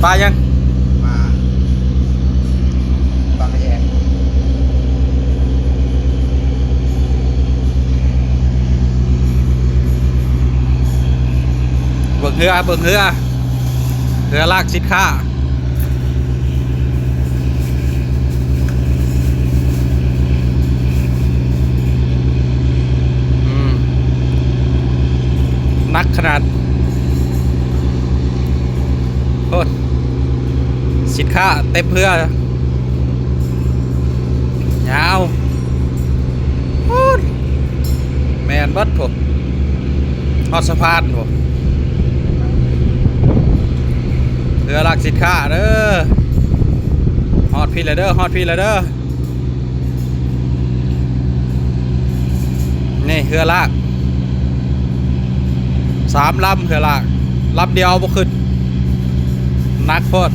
ປາຫຍັງ? ປາ ປາກະແຍງ. ເບິ່ງເຮືອ ເບິ່ງເຮືອ ເຮືອລາກສິນຄ້າ. ອືມ ໜັກຂະໜາດ ໂພດ ສິນຄ້າເຕັມເຮືອ ຍາວ ໂພດ ແມ່ນເບິດພຸ້ນ ຮອດສະພານພຸ້ນ ເຮືອລາກສິນຄ້າເດີ ຮອດພີ້ແລ້ວເດີ ຮອດພີ້ແລ້ວເດີ. ນີ້ເຮືອລາກ ສາມລຳ ເຮືອລາກ ລຳດຽວເອົາບໍ່ຂຶ້ນ ໜັກໂພດ.